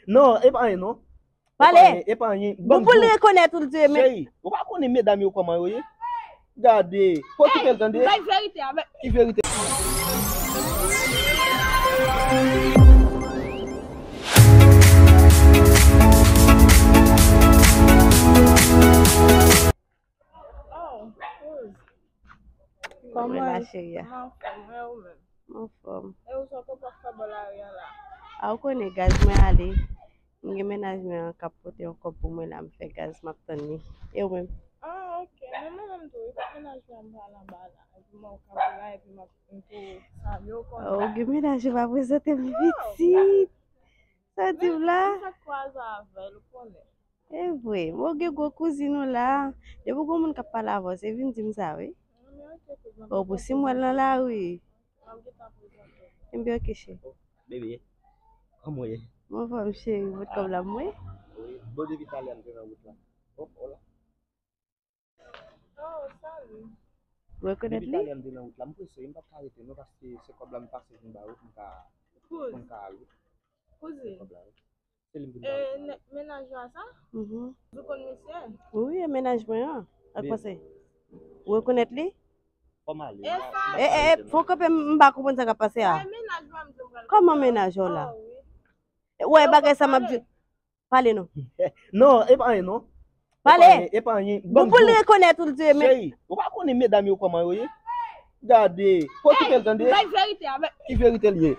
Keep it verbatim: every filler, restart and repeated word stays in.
Non, e pa anyen non. Pale. E pa anyen, e pa anyen. Bon, pou l rekonèt ou l di men. Cheri, ou pa konnen medam yo kòman yo ye? Gade, pokipe l tande. Bay verite a, bay. Ki verite? Oh, cool. Kòman la, cheri a? Mwen anfòm, mwen ou menm? Mwen anfòm. E ou sa w konn ap fè bò lari a la? A, ou konnen gaz mwen ale. M gen mennaj mwen an k ap pote yon kòb pou mwen la, m fè gaz, m ap tann li. E ou menm? Ah, ok. Men mwen menm tou, wi, kot mennaj mwen an, m pral anba la. Epi mwen, ou ka pou la, epi m ap, m tou salye w konsa. Oh, ou gen mennaj ou pa prezante m pitit. Sa w di m la? Men, m fèk kwaze avè l, ou konnen. E vre, mwen gen gwo kouzin ou la. Depi w gen moun k ap pale avè w, se vin di m sa, wi. Anben, ok, kouzin. Oh, pou si m wè l nan lari. M ap gentan prezante w. Enben, ok, cheri. Bebe, kòman w ye? Mwen anfòm, cheri, mwen kòm la, mwen. Wi, bon, depi talè m te nan wout la. Oh, hola. Oh, salut. Ou rekonèt li? Depi talè m te nan wout la, m prese, m pa t ka rete, non, paske se kòb la m pase vin ba ou, pou m ka, pou m ka ale. Kouzin. Se kòb la, wi. Se li m vin ba ou. E, mennaj ou a sa? Mhm. Ou konn misye? Wi, wi, e mennaj mwen an. Ak pase. Ou rekonèt li? Kòman ale? E, e, fon kanpe, m pa konprann sa k ap pase a. Kòman mennaj ou la? Ou wè bagay sa m ap di. Pale non. Non, e pa anyen non. Pale. E pa anyen, e pa anyen. Bon, pou l rekonèt ou l di men. Cheri, ou pa konnen medam yo kòman yo ye? Gade, pokipe l tande. Bay verite a, bay. Ki verite l ye?